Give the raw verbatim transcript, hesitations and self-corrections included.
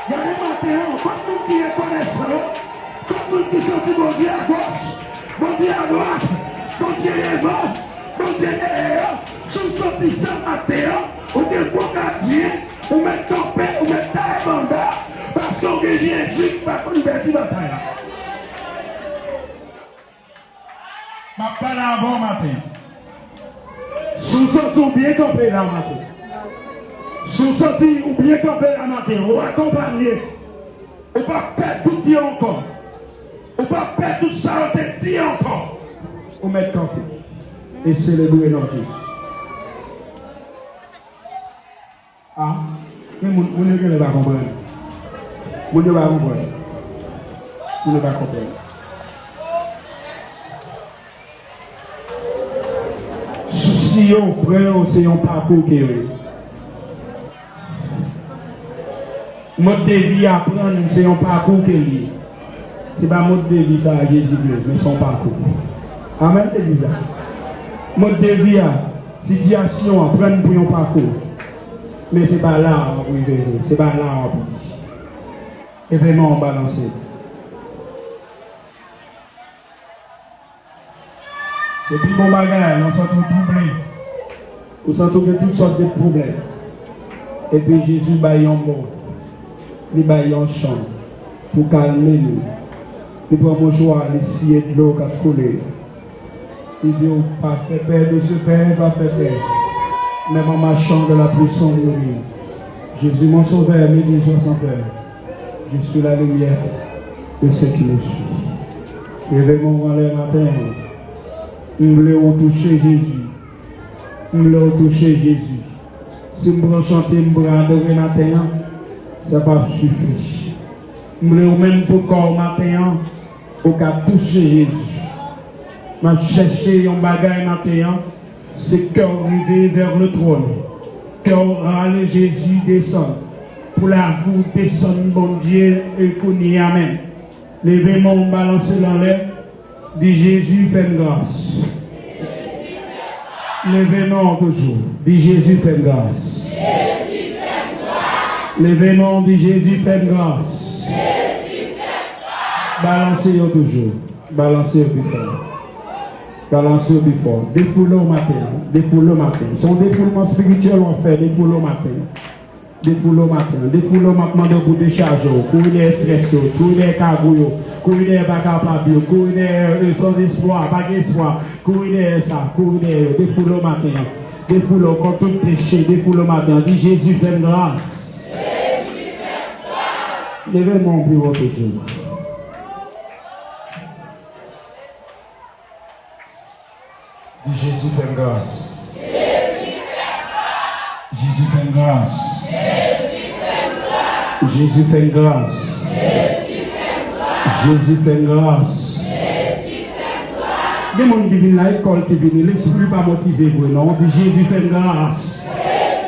Gade maten an, kot moun ki rekonesan yo? Kot moun ki santi Bondye agoch, Bondye adwat, Bondye devan, Bondye dèyè yo? Si w santi sa maten an, ou gen bon gadyen, ou mèt kanpe, ou mèt taye banda, paske w gen Jezi ki pa konn pèdi batay la. M ap pale avè w maten. Si w santi w byen kanpe la maten, si w santi w byen kanpe la maten, ou akonpanye, ou p ap pè tout yo ankò, ou p ap pè tout sa yo te di ankò, ou mèt kanpe e selebre non Jezi. A, men moun, moun yo genlè pa konprann. Moun yo pa konprann. Moun yo pa konprann. Sousi yo, pran yo, se yon pakou ke yo ye. Mòd de vi a pran n, se yon pakou ke l ye. Se pa mòd de vi sa a Jezi vle, men se yon pakou. Amèn, legliz la. Mòd de vi a, sitiyasyon an pran n pou yon pakou. Men se pa la a w ap rive vre, se pa la a w ap rive. Leve men w, balanse. Se pi bon bagay, lè w santi w twouble. Ou santi w gen tout sòt de pwoblèm. Epi Jezi bay yon mo. Li bay yon chan pou kalme nou. Li pran mouchwa, li siye dlo k ap koule. Li di w, pa fè pè, de ce pè, pa fè pè. Même en marchant dans la pluie sombre et grise, Jésus mon sauveur, me dis sans peur. Je suis la lumière de ceux qui me suivent. Leve men w anlè maten an. M vle w touche Jezi. M vle w touche Jezi. Si m pran chante, m pran adore maten an, sa p ap sifi. M vle w menm pou kò w maten an, ou ka touche Jezi. M ap chèche yon bagay maten an, se kè w rive vè le twòn. Kè w rale Jezi desann. Pou lavi w desann Bondye e kounye a menm. Leve men w, balanse l anlè. Di, Jezi, fè m gras. Leve men w toujou. Di, Jezi, fè m gras. Leve men w, di, Jezi, fè m gras. Balanse yo toujou. Balanse yo pi fò. Balanse yo pi fò. Defoule w maten an. Defoule w maten. Se yon defoulman espirityèl w ap fè. Defoule w maten. Defoule w maten an. Defoule w, m ap mande w pou dechaje w. Kouri dèyè estrès yo. Kouri dèyè kagou yo. Kouri dèyè pa kapab yo. Kouri dèyè, euh, sans espoir. Pa gen espwa. Kouri dèyè sa. Kouri dèyè yo. Defoule w maten an. Defoule w kont tout peche. Defoule w maten an. Di, Jezi, fè m gras. Leve men w pi wo toujou. Di, Jezi, fè m gras. Jezi, fè m gras. Jezi, fè m gras. Jezi, fè m gras. Gen moun ki vin la, e kò l ki vini, lespri pa motive vre non. Di, Jezi, fè m gras.